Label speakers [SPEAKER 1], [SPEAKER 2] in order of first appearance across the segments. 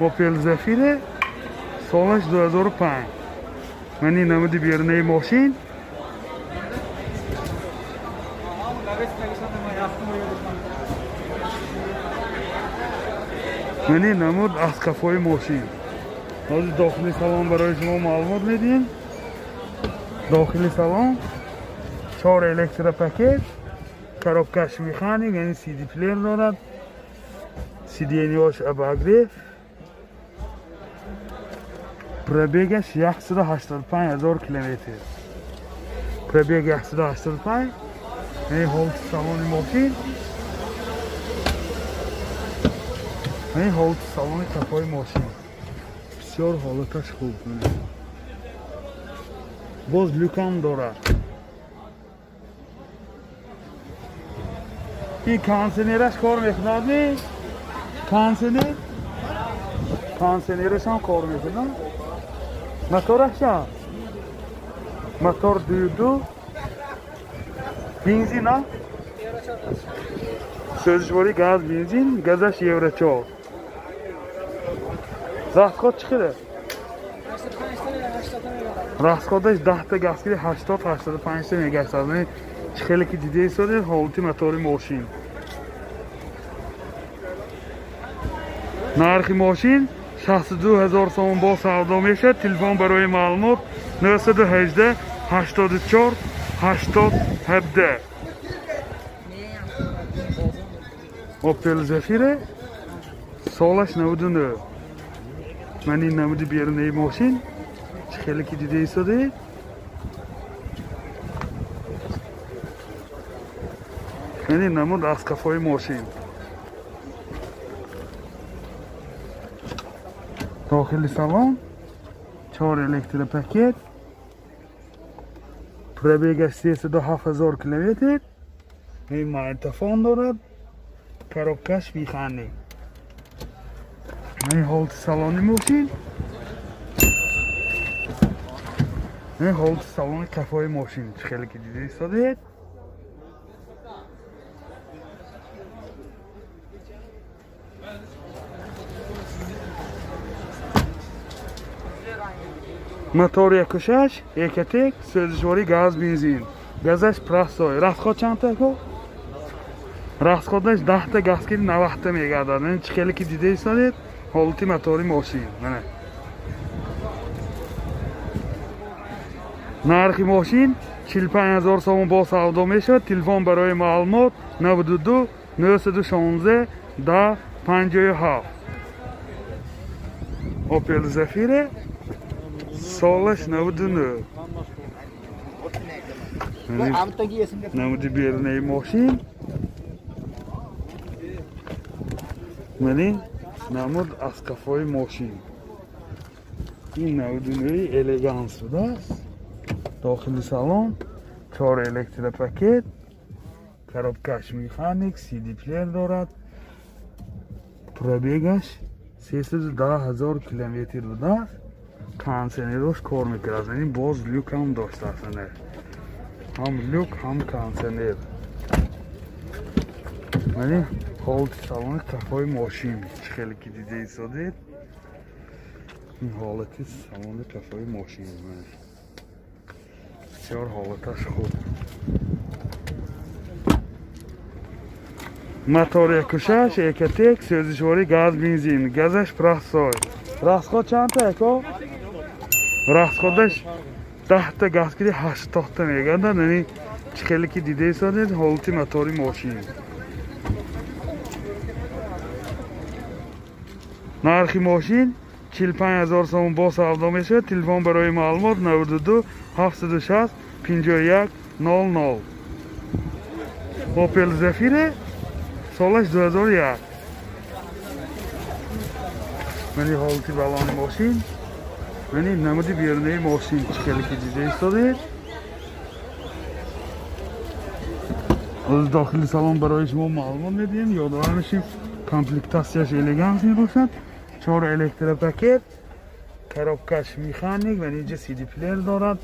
[SPEAKER 1] Opel Zafira солаш 2005. Ман ин намуди берунаи мошин. Ман ин намуд аз қафои мошин. Ҳозир дохили салон барои шумо маълумот медиҳем. Дохили салон 4 электропакет, коробкаш механик, яъне CD плеер дорад, сиденьяш обогрев, пробегаш 185 000 километр. Пробег 185. Яъне ҳолати салони мошин. Яъне ҳолати салони қафои мошин. Бисёр ҳолаташ хуб. Боз люкам дорад. Ин кондиционераш кор мекунад не? Кондиционер? Кондиционераш ҳам кор мекунад. Мотораш чанд? Мотор 2.2 бензин, а? Сӯзишворӣ газ бензин, газаш евро 4. Расход чӣ хеле? Расходаш 10 та газ киди 80-85 та мегашт. Чӣ хеле ки дида истодед ҳолати мотори мошин. Нархи мошин 62 000 сомон бо савдо мешавад. Телефон барои маълумот 918 84 80 17. Opel Zafira солаш 99. Ман ин намуди берунаи мошин. Чӣ хеле ки дида истодед. Ман ин намуд аз қафои мошин. Дохили салон 4 электропакет, пробегаш 307 000 километр, ин магнитофон дорад, коробкаш механик. Ин ҳолати салони мошин. Ин ҳолати салони қафои мошин. Чӣ хеле ки дида истодед. Мотор 1.6 Ecotec, сӯзишворӣ газ бензин. Газаш простой. Расход чанд та ко? Расходаш 10 та газ ки 90 та мегардад. Чӣ хеле ки дида истодед ҳолати мотори мошин. Мана. Нархи мошин 45 000 сомон бо савдо мешавад. Телефон барои маълумот 92 916 10 57. Opel Zafira солаш 99. Намуди берунаи мошин. Мани намуд аз қафои мошин. Ин 99 элеганс будааст. Дохили салон 4 электропакет, коробкаш механик, CD плеер дорад. Пробегаш 310 000 километр будааст. Кондиционераш кор мекунад. Ин боз люк ҳам доштааст. Ҳам люк, ҳам кондиционер. Мани ҳолати салони қафои мошин. Чӣ хеле ки дида истодед. Ин ҳолати салони қафои мошин. Бисёр ҳолаташ хуб. Мотор 1.6 Ecotec, сӯзишворӣ газ бензин, газаш простой. Расход чанд та ако? Расходаш 10 та газ киди 80 та мегардад. Яъне чӣ хеле ки дида истодед ҳолати мотори мошин. Нархи мошин 45 000 сомон бо савдо мешавад. Телефон барои маълумот 92 760 51 00. Opel Zafira солаш 2001. Мани ҳолати балони мошин. Мани намуди берунаи мошин. Чӣ хеле ки дида истодед. Аз дохили салон барои шумо маълумот медиҳем. Ёдовар мешем комплектатсияш элеганс мебошад. 4 электропакет, коробкаш механик ва инҷа CD плеер дорад.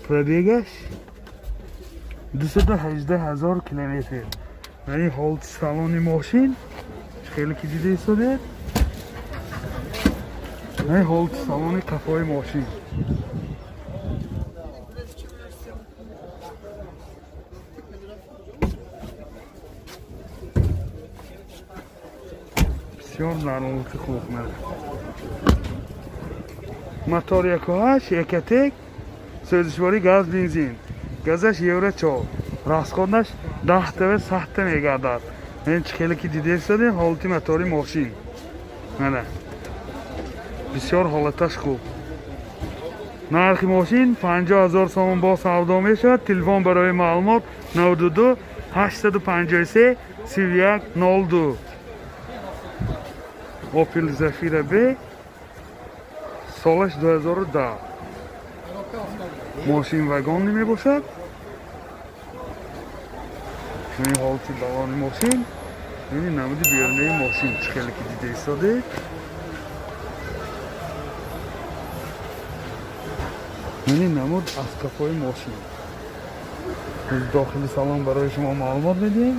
[SPEAKER 1] Пробегаш 218 000 километр. Яъне ҳолати салони мошин. Чӣ хеле ки дида истодед. Ин ҳолати салони қафои мошин. Бисёр дар ҳолати хуб. Мотор 1.8 Экотек, сӯзишворӣ газ бензин. Газаш евро 4. Расходаш 10 та 7 та мегардад. Ин чӣ хеле ки дидед, ҳолати мотори мошин. Мана. Бисёр ҳолаташ хуб. Нархи мошин 50 000 сомон бо савдо мешавад. Телефон барои маълумот 92 853 31 02. Opel Zafira B солаш 2010. Мошин вагонӣ мебошад. Ин ҳолати балони мошин, ин намуди берунаи мошин чӣ хеле ки дида истодед. Ин намуд аз қафои мошин. Дохили салон барои шумо маълумот медиҳем.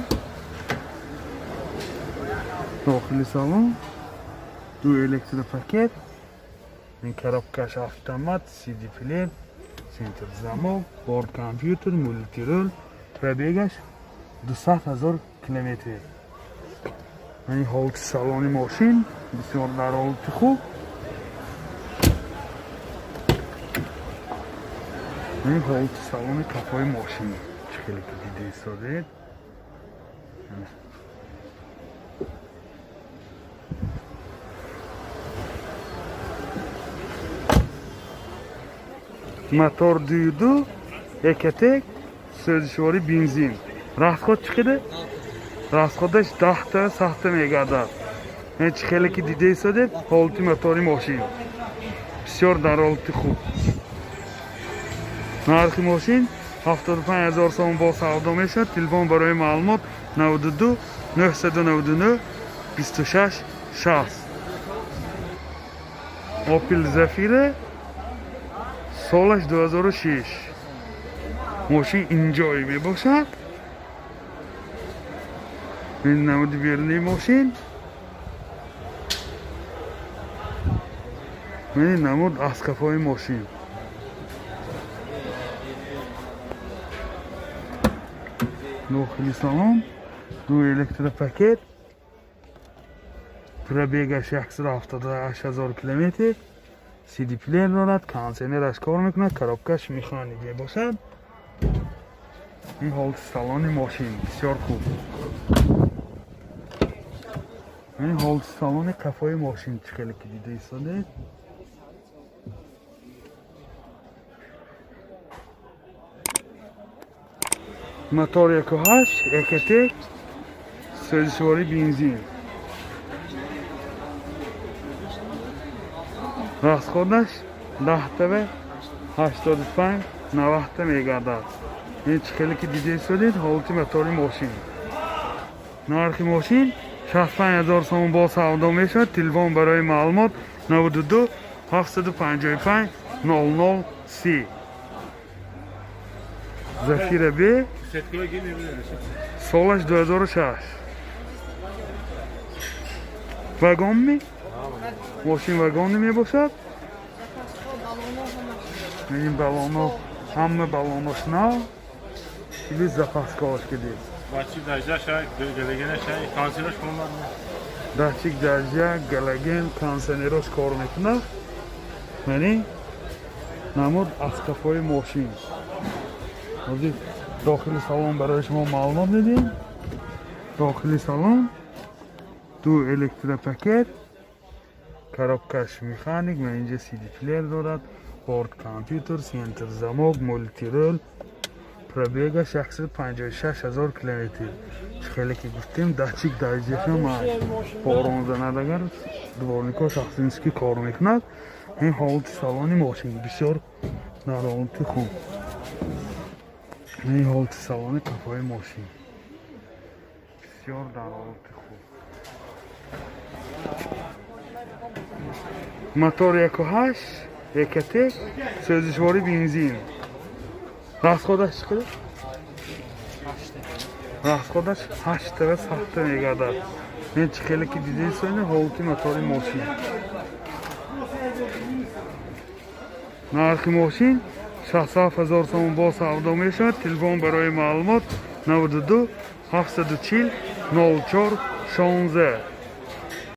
[SPEAKER 1] Дохили салон ду электропакет, ин коробкаш автомат, CD плеер, центр замок, борт компютер, мультирул, пробегаш 200 000 километр. Ин ҳолати салони мошин бисёр дар ҳолати хуб. Ин ҳолати салони қафои мошин чӣ хеле ки дида истодед. Мотор 2.2 Экотек, сӯзишворӣ бензин. Расход чӣ қадар? Расходаш 10 та 7 та мегардад. Ин чӣ хеле ки дида истодед, ҳолати мотори мошин бисёр дар ҳолати хуб. Нархи мошин 75 000 сомон бо савдо мешавад. Телефон барои маълумот 92 999 26 60. Opel Zafira солаш 2006. Мошин инҷое мебошад. Ин намуди берунаи мошин. Ин намуд аз қафои мошин. Дохили салон ду электропакет, пробегаш 178 000 километр, CD плеер дорад, кондиционераш кор мекунад, коробкаш механик мебошад. Ин ҳолати салони мошин бисёр хуб. Ин ҳолати салони қафои мошин чӣ хеле ки дида истодед. Мотор 1.8 Экотек, сӯзишворӣ бензин. Расходаш 10 та 85 90 та мегардад. Ин чӣ хеле ки дида истодед, ҳолати мотори мошин. Нархи мошин 65 000 сомон бо савдо мешавад. Телефон барои маълумот 92 755 00 30. Zafira B солаш 2006. Вагон ми? Мошин вагонӣ мебошад. Ин балоно, ҳама балонош нав. Или запаскаош киди. Датчик дождя, галоген, кондиционерош кор мекунад. Мани намуд аз қафои мошин. Ҳозир дохили салон барои шумо маълумот медиҳем. Дохили салон ду электропакет, коробкаш механик, ва инҷа CD плеер дорад, борт компютер, центр замок, мультирул, пробегаш 156 000 километр. Чӣ хеле ки гуфтем, датчик дождя борон занад агар дворникҳо шахсински кор мекунад. Ин ҳолати салони мошин бисёр дар ҳолати хуб. Ин ҳолати салони қафои мошин бисёр дар ҳолати хуб. Мотор 1.8 Экотек, сӯзишворӣ бензин. Расходаш чӣ қадар? Расходаш 8 та 7 та мегардад. Ин чӣ хеле ки дида истодед, ҳолати мотори мошин. Нархи мошин 67 000 сомон бо савдо мешавад. Телефон барои маълумот 92 740 04 16.